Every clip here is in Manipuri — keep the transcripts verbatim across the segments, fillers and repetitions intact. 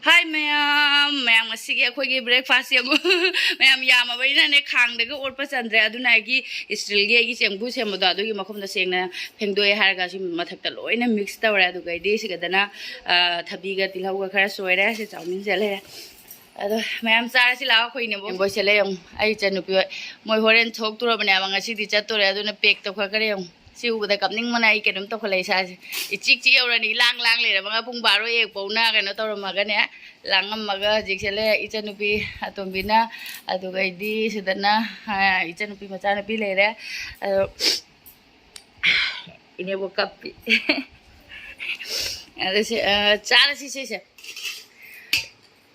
ꯍꯥꯏ ꯃꯌꯥꯝ, ꯃꯌꯥꯝ ꯉꯁꯤꯒꯤ ꯑꯩꯈꯣꯏꯒꯤ breakfast ꯌꯦꯡꯉꯨ꯫ ꯃꯌꯥꯝ ꯌꯥꯝꯃꯕꯅꯤꯅꯅꯦ, ꯈꯥꯡꯗꯒ ꯑꯣꯠꯄ ꯆꯟꯗ꯭ꯔꯦ꯫ ꯑꯗꯨꯅ ꯑꯩꯒꯤ steelꯒꯤ ꯑꯩꯒꯤ ꯆꯦꯡꯕꯨ ꯁꯦꯝꯕꯗꯣ, ꯑꯗꯨꯒꯤ ꯃꯈꯨꯝꯗꯣ ꯁꯦꯡꯅ ꯐꯦꯡꯗꯣꯛꯑꯦ ꯍꯥꯏꯔꯒ ꯁꯤ ꯃꯊꯛꯇ ꯂꯣꯏꯅ mix ꯇꯧꯔꯦ꯫ ꯑꯗꯨꯒꯩꯗꯤ ꯁꯤꯒꯗꯅ, ꯑ, ꯊꯕꯤꯒ ꯇꯤꯜꯍꯧꯒ ꯈꯔ ꯁꯣꯏꯔꯦ꯫ ꯁꯤ ꯆꯧꯃꯤꯟꯁꯦ ꯂꯩꯔꯦ꯫ ꯑꯗꯣ ꯃꯌꯥꯝ ꯆꯥꯔꯁꯤ ꯂꯥꯛꯑꯣ꯫ ꯑꯩꯈꯣꯏ ꯏꯅꯦꯝꯕꯣꯛ ꯏꯅꯦꯝꯕꯣꯏꯁꯦ ꯂꯩ ꯌꯦꯡꯉꯨ꯫ ꯑꯩ ꯏꯆꯟꯅꯨꯄꯤ ꯍꯣꯏ, ꯃꯣꯏ ꯍꯣꯔꯦꯟ ꯊꯣꯛꯇꯣꯔꯕꯅꯦꯕ, ꯉꯁꯤꯗꯤ ꯆꯠꯇꯣꯔꯦ꯫ ꯑꯗꯨꯅ pack ꯇꯧꯈꯠꯈ꯭ꯔꯦ ꯌꯦꯡꯉꯨ꯫ ꯁꯤ ꯎꯕꯗ ꯀꯞꯅꯤꯡꯕꯅ ꯑꯩ ꯀꯩꯅꯣꯝ ꯇꯧꯈꯠꯂꯛꯑꯦ ꯏꯁꯥꯁꯦ꯫ ꯏꯆꯤꯛ ꯆꯤꯛ ꯌꯧꯔꯅꯤ, ꯏꯂꯥꯡ ꯂꯥꯡ ꯂꯩꯔꯝꯃꯒ ꯄꯨꯡ ꯕꯥꯔꯣ ꯍꯦꯛ ꯐꯥꯎꯅ ꯀꯩꯅꯣ ꯇꯧꯔꯝꯃꯒꯅꯦ, ꯂꯥꯡꯉꯝꯃꯒ ꯍꯧꯖꯤꯛꯁꯦ ꯂꯩ ꯏꯆꯟꯅꯨꯄꯤ ꯑꯇꯣꯝꯕꯤꯅ, ꯑꯗꯨꯒ ꯑꯩꯗꯤ ꯁꯤꯗꯅ, ꯑ, ꯏꯆꯟꯅꯨꯄꯤ ꯃꯆꯥꯅꯨꯄꯤ ꯂꯩꯔꯦ꯫ ꯑꯗꯣ ꯏꯅꯦꯕꯨ ꯀꯞꯄꯤ꯫ ꯑꯗ ꯁꯤ, ꯑ, ꯆꯥꯔꯁꯤ ꯁꯤꯁꯦ꯫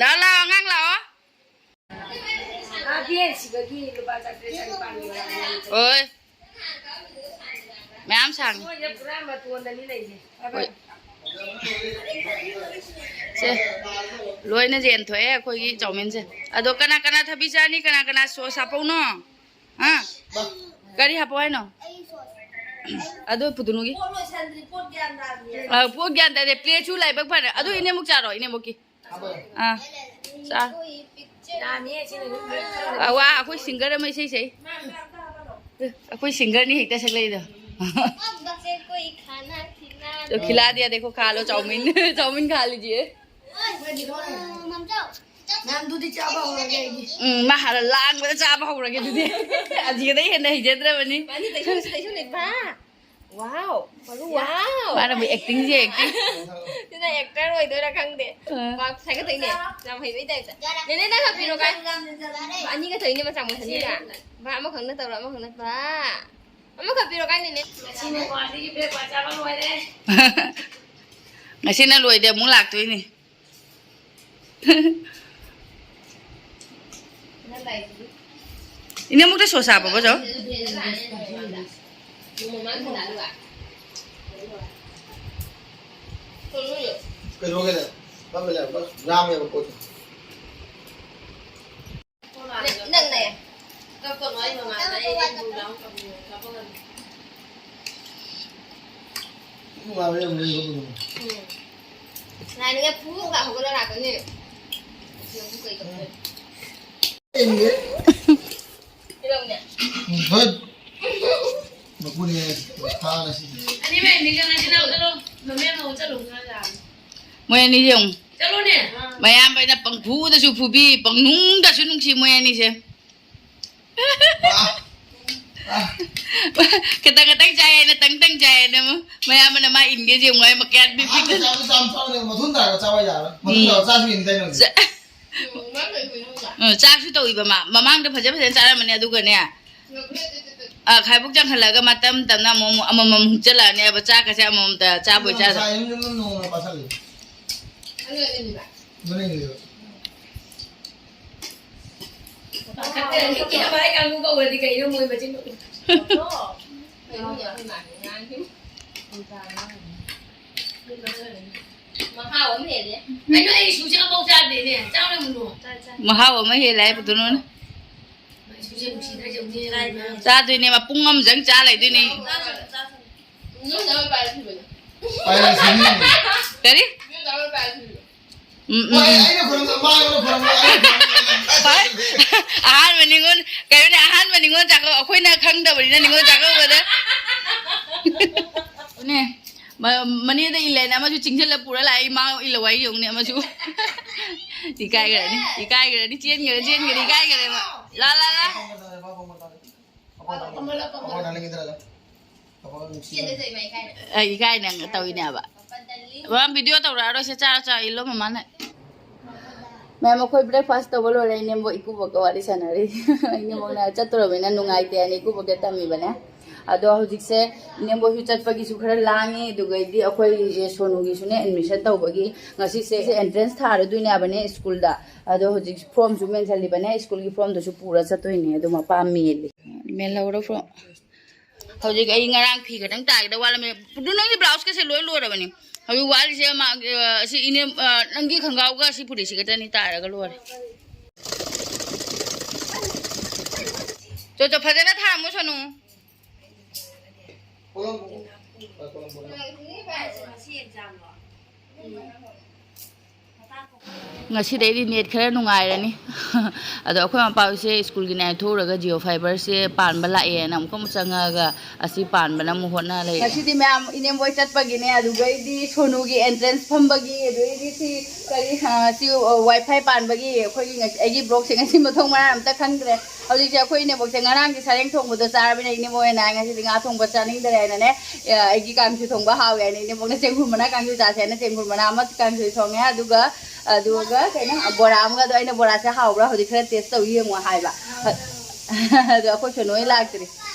ꯂꯥꯛꯑꯣ, ꯂꯥꯛꯑꯣ, ꯑꯉꯥꯡ ꯂꯥꯛꯑꯣ꯫ ꯃꯥ ꯚꯦꯟ ꯁꯤꯕꯒꯤ ꯂꯨꯄꯥ ꯆꯥꯇ꯭ꯔꯦꯠ ꯆꯅꯤꯄꯥꯟꯒꯤ ꯋꯥꯅꯤ꯫ ꯍꯣꯏ꯫ ꯃꯌꯥꯝ ꯁꯥꯡꯉꯤ꯫ ꯃꯣꯏꯁꯦ ꯄꯨꯔꯥ ꯃꯇꯣꯟꯗꯅꯤ ꯂꯩꯁꯦ꯫ ꯍꯣꯏ꯫ ꯁꯦ, ꯂꯣꯏꯅ ꯌꯦꯟꯊꯣꯛꯑꯦ ꯑꯩꯈꯣꯏꯒꯤ ꯆꯧꯃꯤꯟꯁꯦ꯫ ꯑꯗꯣ ꯀꯅꯥ ꯀꯅꯥ ꯊꯕꯤ ꯆꯥꯅꯤ, ꯀꯅꯥ ꯀꯅꯥ ꯁꯣꯁ ꯍꯥꯞꯄꯧꯅꯣ? ꯍꯥ? ꯀꯔꯤ ꯍꯥꯞꯄꯧ ꯍꯥꯏꯅꯣ? ꯑꯗꯨ ꯄꯨꯗꯨꯅꯨꯒꯤ꯫ ꯄꯣꯠ ꯂꯣꯏꯁꯟꯗ꯭ꯔꯤ, ꯄꯣꯠ ꯒ꯭ꯌꯥꯟ ꯇꯥꯗ꯭ꯔꯤ꯫ ꯑ, ꯄꯣꯠ ꯒ꯭ꯌꯥꯟ ꯇꯥꯗꯦ꯫ ꯄ꯭ꯂꯦꯠꯁꯨ ꯂꯥꯏꯕꯛ ꯐꯔꯦ꯫ ꯑꯗꯨ ꯏꯅꯦꯃꯨꯛ ꯆꯥꯔꯣ, ꯏꯅꯦꯃꯨꯛꯀꯤ꯫ ꯑꯥ, ꯆꯥ꯫ ꯌꯥꯅꯤ, ꯑꯁꯤꯅ ꯑꯗꯨꯝ ꯂꯣꯏ ꯆꯥꯔꯣ꯫ ꯑ, ꯋꯥ, ꯑꯩꯈꯣꯏ singer ꯑꯃ ꯏꯁꯩ ꯁꯛꯏ꯫ ꯑꯩꯈꯣꯏ singerꯅꯤ ꯍꯦꯛꯇ ꯁꯛꯂꯛꯏꯗꯣ꯫ ꯑꯗꯣ ꯈꯤꯂꯥ ꯗꯤꯌꯥ ꯗꯦꯈꯣ, ꯈꯥ ꯂꯣ, ꯆꯧꯃꯤꯟ, ꯆꯧꯃꯤꯟ ꯈꯥ ꯂꯤꯖꯤꯌꯦ꯫ ꯃꯌꯥꯝꯗꯨꯗꯤ ꯆꯥꯕ ꯍꯧꯔꯒꯦ ꯑꯩꯗꯤ꯫ ꯎꯝ, ꯃꯥ ꯍꯥꯟꯅ ꯂꯥꯡꯕꯗ ꯆꯥꯕ ꯍꯧꯔꯒꯦ ꯑꯗꯨꯗꯤ꯫ ꯑꯖꯤꯒꯗꯩ ꯍꯦꯟꯅ ꯍꯩꯖꯗ꯭ꯔꯕꯅꯤ꯫ ꯃꯥꯅꯤ, ꯇꯩꯁꯨ, ꯇꯩꯁꯨ ꯂꯩꯕ꯫ Wow! ꯃꯔꯨ, wow! ꯃꯥꯅꯕꯨ actingꯁꯦ acting꯫ ꯁꯤꯅ actor ꯑꯣꯏꯗꯣꯏꯔꯥ ꯈꯪꯗꯦ꯫ ꯑ꯫ ꯄꯥꯛ ꯊꯥꯒꯠꯇꯣꯏꯅꯦ꯫ ꯌꯥꯝ ꯍꯩꯕꯩ typeꯇ꯫ ꯅꯦꯅꯦ, ꯅꯪ ꯍꯥꯞꯄꯤꯔꯣ ꯀꯥꯏ? ꯑꯅꯤꯒ ꯊꯣꯛꯏꯅꯦ ꯃꯆꯥ ꯃꯆꯥꯅꯤꯅ꯫ ꯚꯥꯏ, ꯑꯃꯈꯛꯅ ꯇꯧꯔꯣ, ꯑꯃꯈꯛꯅ ꯚꯥꯏ꯫ ꯑꯃꯈꯛ ꯄꯤꯔꯣ ꯀꯥꯏ, ꯅꯦꯅꯦ? ꯉꯁꯤꯅ ꯈ꯭ꯋꯥꯏꯗꯒꯤ breakfast ꯆꯥꯕ ꯂꯣꯏꯔꯦ꯫ ꯉꯁꯤꯅ ꯂꯣꯏꯗꯦ, ꯑꯃꯨꯛ ꯂꯥꯛꯇꯣꯏꯅꯤ꯫ ꯏꯅꯦꯃꯨꯛꯇ ꯁꯣꯁ ꯍꯥꯞꯄꯕꯣ, ꯆꯣ? ꯀꯩꯗꯧꯔꯒꯦꯅꯦ? ꯐꯝꯃꯦ ꯂꯩꯔꯝꯕ ꯌꯥꯝꯃꯦꯕ ꯄꯣꯠꯁꯦ꯫ ꯅꯪꯅꯦ꯫ ꯀꯞꯀꯅꯣ, ꯑꯩ ꯃꯃꯥꯡꯗ ꯑꯩ ꯕꯨ ꯂꯥꯎ ꯀꯞꯅꯤꯡꯉꯦ, ꯀꯞꯄꯛꯀꯅꯨ꯫ ꯏꯕꯨꯡꯉꯣ ꯌꯥꯝ ꯂꯩ, ꯀꯞꯄꯛꯀꯅꯨ꯫ ꯎꯝ꯫ ꯉꯥꯏꯅꯤꯡꯉꯦ, ꯐꯨ ꯍꯧꯒꯠꯂ ꯂꯥꯛꯀꯅꯤ꯫ ꯁꯤꯗꯕꯨ ꯀꯩ ꯀꯞꯇꯣꯏꯅꯣ? ꯏꯟꯒꯦ꯫ ꯀꯩꯗꯧꯅꯦ? ꯎꯝ, ꯍꯣꯏ꯫ ꯃꯄꯨꯅꯦ, ꯐꯥꯔꯁꯤ꯫ ꯑꯅꯤ ꯃꯌꯥꯝ ꯅꯤꯡꯁꯤꯡꯉꯁꯤ, ꯂꯥꯎ, ꯆꯠꯂꯣ꯫ ꯃꯃꯦ ꯑꯃ ꯆꯠꯂꯨ, ꯉꯥꯏ ꯂꯥꯛꯑꯅꯤ꯫ ꯃꯣꯏ ꯑꯅꯤꯁꯦ ꯌꯦꯡꯉꯨ꯫ ꯆꯠꯂꯣꯅꯦ꯫ ꯃꯌꯥꯝꯕꯩꯅ ꯄꯪꯐꯨꯗꯁꯨ ꯐꯨꯕꯤ, ꯄꯪꯅꯨꯡꯗꯁꯨ ꯅꯨꯡꯁꯤ ꯃꯣꯏ ꯑꯅꯤꯁꯦ꯫ ꯑꯥ, ꯑꯥ꯫ ꯈꯤꯇꯪ ꯈꯤꯇꯪ ꯆꯥꯏ ꯍꯥꯏꯅ, ꯇꯪ ꯇꯪ ꯆꯥꯏ ꯍꯥꯏꯅ, ꯃꯌꯥꯝꯕꯅ ꯃꯥ ꯏꯟꯒꯦ ꯌꯦꯡꯉꯨ ꯍꯥꯏ, ꯃꯀꯌꯥꯠ ꯄꯤꯛ ꯄꯤꯛ꯫ ꯑꯍꯥꯟꯕ ꯆꯥꯕꯗꯨ ꯆꯥꯝ ꯆꯥꯎꯅꯦ, ꯃꯊꯨꯟ ꯇꯥꯔꯒ ꯆꯥꯕ ꯌꯥꯔꯣꯏ꯫ ꯃꯊꯨꯟ ꯎꯝ꯫ ꯇꯥꯔꯒ ꯆꯥꯁꯨ ꯏꯟ ꯇꯩꯅꯕꯅꯦ꯫ ꯆꯥ-, ꯎꯝ, ꯆꯥꯛꯁꯨ ꯇꯧꯏꯕ ꯃꯥ꯫ ꯃꯃꯥꯡꯗ ꯐꯖ ꯐꯖꯅ ꯆꯥꯔꯝꯕꯅꯦ, ꯑꯗꯨꯒꯅꯦ, ꯑ, ꯈꯥꯏꯕꯣꯛ ꯆꯪꯈꯠꯂꯒ ꯃꯇꯝ ꯇꯞꯅ ꯑꯃꯨꯛ, ꯑꯃꯨꯛ, ꯑꯃꯃꯝ ꯍꯨꯛꯆꯜꯂꯛꯑꯅꯦꯕ꯫ ꯆꯥꯛꯀꯁꯦ ꯑꯃꯃꯝꯇ ꯆꯥꯕꯣꯏ ꯆꯥꯗ꯫ ꯉꯁꯥꯏ ꯌꯨꯝ ꯌꯨꯝ ꯅꯣꯡꯃ ꯄꯥꯁꯜꯂꯤ꯫ ꯑꯗꯨꯅ ꯏꯜꯂꯤꯕ꯫ ꯄꯥꯈꯠꯇꯅ ꯃꯤꯀꯤ ꯑꯃ ꯑꯩ ꯀꯥꯡꯕꯨ ꯀꯧꯔꯗꯤ ꯀꯩꯅꯣ ꯃꯣꯏ ꯃꯆꯤꯟ ꯃꯈꯣꯟ꯫ ꯀꯩꯅꯣ ꯑꯩꯈꯣꯏ ꯃꯥꯅ ꯉꯥꯡꯉꯤ꯫ ꯃꯍꯥꯎ ꯑꯃ ꯍꯦꯜꯂꯦ꯫ ꯀꯩꯅꯣ ꯑꯩ ꯁꯨꯁꯦ ꯑꯃꯐꯥꯎ ꯆꯥꯗꯦꯅꯦ꯫ ꯆꯥꯎꯅꯦ ꯃꯨꯟꯅꯣ꯫ ꯃꯍꯥꯎ ꯑꯃ ꯍꯦꯜꯂꯦ ꯍꯥꯏꯕꯗꯨꯅ꯫ ꯃꯥꯏ ꯁꯨꯁꯦ ꯅꯨꯡꯁꯤꯗ꯭ꯔꯥ ꯌꯦꯡꯉꯨꯅꯦ꯫ ꯆꯥꯗꯣꯏꯅꯦ, ꯃꯄꯨꯡ ꯑꯃ ꯆꯪ ꯆꯥ ꯂꯩꯗꯣꯏꯅꯦ꯫ ꯅꯪ ꯅꯃꯥ ꯄꯥꯏꯔ ꯊꯤꯕꯅꯦ꯫ ꯄꯥꯏꯔ ꯊꯤꯕꯅꯦ꯫ ꯀꯔꯤ? ꯅꯪ ꯅꯃꯥ ꯄꯥꯏꯔ ꯊꯤꯕꯅꯦ꯫ ꯎꯝ, ꯎꯝ, ꯍꯣꯏ, ꯎꯝ꯫ ꯑꯩꯅ ꯈꯨꯔꯨꯝꯕ, ꯃꯥꯅ ꯈꯨꯔꯨꯝꯕ, ꯑꯩꯅ ꯈꯨꯔꯨꯝꯕ꯫ ꯍꯣꯏ꯫ ꯑꯍꯥꯟꯕ ꯅꯤꯉꯣꯜ, ꯀꯩꯅꯣꯅꯦ, ꯑꯍꯥꯟꯕ ꯅꯤꯉꯣꯜ ꯆꯥꯛꯀꯧ-, ꯑꯩꯈꯣꯏꯅ ꯈꯪꯗꯕꯅꯤꯅ ꯅꯤꯉꯣꯜ ꯆꯥꯛꯀꯧꯕꯗ꯫ ꯅꯦ, ꯃ-, ꯃꯅꯦꯗ ꯏꯜꯂꯦꯅ ꯑꯃꯁꯨ ꯆꯤꯡꯁꯤꯜꯂ ꯄꯨꯔ ꯂꯥꯛꯑꯦ, ꯏꯃꯥ ꯏꯜꯂ ꯋꯥꯔꯤ ꯌꯦꯡꯉꯨꯅꯦ ꯑꯃꯁꯨ꯫ ꯏꯀꯥꯏꯈ꯭ꯔꯅꯤ, ꯏꯀꯥꯏꯈ꯭ꯔꯅꯤ, ꯆꯦꯟꯈ꯭ꯔꯦ, ꯆꯦꯟꯈ꯭ꯔꯦ, ꯏꯀꯥꯏꯈ꯭ꯔꯦ ꯃꯥ꯫ ꯂꯥ, ꯂꯥ, ꯂꯥ꯫ ꯑꯩ ꯏꯀꯥꯏ ꯅꯪ ꯇꯧꯔꯤꯅꯦꯕ꯫ ꯃꯥ video ꯇꯧꯔꯛꯑꯔꯣꯏꯁꯦ, ꯆꯥꯔꯣ, ꯆꯥꯔꯣ, ꯏꯜꯂꯣ ꯃꯃꯥꯅ꯫ ꯃꯌꯥꯝ, ꯑꯩꯈꯣꯏ breakfast ꯇꯧꯕ ꯂꯣꯏꯔꯦ, ꯏꯅꯦꯝꯕꯣꯛ ꯏꯀꯨꯕꯣꯛꯀ ꯋꯥꯔꯤ ꯁꯥꯟꯅꯔꯤ꯫ ꯏꯅꯦꯝꯕꯣꯛꯅ ꯆꯠꯇꯣꯔꯕꯅꯤꯅ ꯅꯨꯡꯉꯥꯏꯇꯦ ꯍꯥꯏꯅ ꯏꯀꯨꯕꯣꯛꯇ ꯇꯝꯃꯤꯕꯅꯦ꯫ ꯑꯗꯣ ꯍꯧꯖꯤꯛꯁꯦ ꯏꯅꯦꯝꯕꯣꯛꯁꯨ ꯆꯠꯄꯒꯤꯁꯨ ꯈꯔ ꯂꯥꯡꯉꯤ, ꯑꯗꯨꯒꯩꯗꯤ ꯑꯩꯈꯣꯏꯁꯦ ꯁꯣꯅꯨꯒꯤꯁꯨꯅꯦ admission ꯇꯧꯕꯒꯤ ꯉꯁꯤꯁꯦ entrance ꯊꯥꯔꯗꯣꯏꯅꯦꯕꯅꯦ ꯁ꯭ꯀꯨꯜꯗ꯫ ꯑꯗꯣ ꯍꯧꯖꯤꯛ formꯁꯨ ꯃꯦꯟꯁꯤꯜꯂꯤꯕꯅꯦ, ꯁ꯭ꯀꯨꯜꯒꯤ formꯗꯨꯁꯨ ꯄꯨꯔ ꯆꯠꯇꯣꯏꯅꯦ꯫ ꯑꯗꯣ ꯃꯄꯥ ꯃꯦꯜꯂꯤ꯫ ꯃꯦꯜꯍꯧꯔꯣ form꯫ ꯍꯧꯖꯤꯛ ꯑꯩ ꯉꯔꯥꯡ ꯐꯤ ꯈꯛꯇꯪ ꯇꯥꯒꯦꯗ ꯋꯥꯠꯂꯝꯃꯦ꯫ ꯄꯨꯄꯨ, ꯅꯪꯒꯤ blouseꯀꯁꯦ ꯂꯣꯏ ꯂꯣꯏꯔꯕꯅꯤ꯫ ꯍꯧꯖꯤꯛ ꯋꯥꯠꯂꯤꯁꯦ ꯃꯥꯒꯤ, ꯑ, ꯑꯁꯤ ꯏꯅꯦ, ꯑ, ꯅꯪꯒꯤ ꯈꯣꯡꯒ꯭ꯔꯥꯎꯒ ꯑꯁꯤ ꯐꯨꯔꯤꯠꯁꯤ ꯈꯛꯇꯅꯤ ꯇꯥꯏꯔꯒ ꯂꯣꯏꯔꯦ꯫ ꯆꯣ, ꯆꯣ, ꯐꯖꯅ ꯊꯥꯔꯝꯃꯣ ꯁꯣꯅꯨ꯫ ꯉꯁꯤꯗꯩꯗꯤ ꯅꯦꯠ ꯈꯔ ꯅꯨꯡꯉꯥꯏꯔꯅꯤ꯫ ꯑꯗꯣ ꯑꯩꯈꯣꯏ ꯃꯄꯥ ꯍꯣꯏꯁꯦ ꯁ꯭ꯀꯨꯜꯒꯤ ꯅꯥꯏꯟ ꯊꯣꯛꯎꯔꯒ Jio Fiberꯁꯦ ꯄꯥꯟꯕ ꯂꯥꯛꯑꯦꯅ ꯑꯃꯨꯛꯀ ꯑꯃꯨꯛ ꯆꯪꯉꯛꯑꯒ ꯑꯁꯤ ꯄꯥꯟꯕꯅ ꯑꯃꯨꯛ ꯍꯣꯠꯅ ꯂꯩꯔꯦ꯫ ꯉꯁꯤꯗꯤ ꯃꯌꯥꯝ ꯏꯅꯦꯝꯕꯣꯏ ꯆꯠꯄꯒꯤꯅꯦ, ꯑꯗꯨꯗꯩꯗꯤ ꯁꯣꯅꯨꯒꯤ entrance ꯐꯝꯕꯒꯤ, ꯑꯗꯨꯗꯩꯗꯤ ꯁꯤ ꯀꯔꯤ, ꯑ, ꯁꯤ, ꯑ, WiFi ꯄꯥꯟꯕꯒꯤ ꯑꯩꯈꯣꯏꯒꯤ ꯉꯁꯤ, ꯑꯩꯒꯤ vlogꯁꯦ ꯉꯁꯤ ꯃꯊꯣꯡ ꯃꯔꯥꯡ ꯑꯝꯇ ꯈꯪꯗ꯭ꯔꯦ꯫ ꯍꯧꯖꯤꯛꯁꯦ ꯑꯩꯈꯣꯏ ꯏꯅꯦꯝꯕꯣꯛꯁꯦ ꯉꯔꯥꯡꯒꯤ ꯁꯔꯦꯡ ꯊꯣꯡꯕꯗꯣ ꯆꯥꯔꯕꯅꯤꯅ ꯏꯅꯦꯝꯕꯣꯛ ꯍꯣꯏꯅ ꯉꯁꯤꯗꯤ ꯉꯥ ꯊꯣꯡꯕ ꯆꯥꯅꯤꯡꯗ꯭ꯔꯦ ꯍꯥꯏꯅꯅꯦ, ꯑ, ꯑꯩꯒꯤ ꯀꯥꯡꯁꯣꯏ ꯊꯣꯡꯕ ꯍꯥꯎꯋꯦ ꯍꯥꯏꯅ ꯏꯅꯦꯝꯕꯣꯛꯅ ꯆꯦꯡꯒꯨꯝ ꯃꯅꯥ ꯀꯥꯡꯁꯣꯏ ꯆꯥꯁꯦ ꯍꯥꯏꯅ ꯆꯦꯡꯒꯨꯝ ꯃꯅꯥ ꯑꯃ ꯀꯥꯡꯁꯣꯏ ꯊꯣꯡꯉꯦ꯫ ꯑꯗꯨꯒ, ꯑꯗꯨꯒ ꯀꯩꯅꯣ, ꯕꯣꯔꯥ ꯑꯃꯒ, ꯑꯗꯣ ꯑꯩꯅ ꯕꯣꯔꯥꯁꯦ ꯍꯥꯎꯕ꯭ꯔꯥ ꯍꯧꯖꯤꯛ ꯈꯔ taste ꯇꯧ ꯌꯦꯡꯉꯣ ꯍꯥꯏꯕ꯫ ꯑꯗꯣ ꯑꯩꯈꯣꯏ ꯁꯣꯅꯣ ꯍꯣꯏ ꯂꯥꯛꯇ꯭ꯔꯤ꯫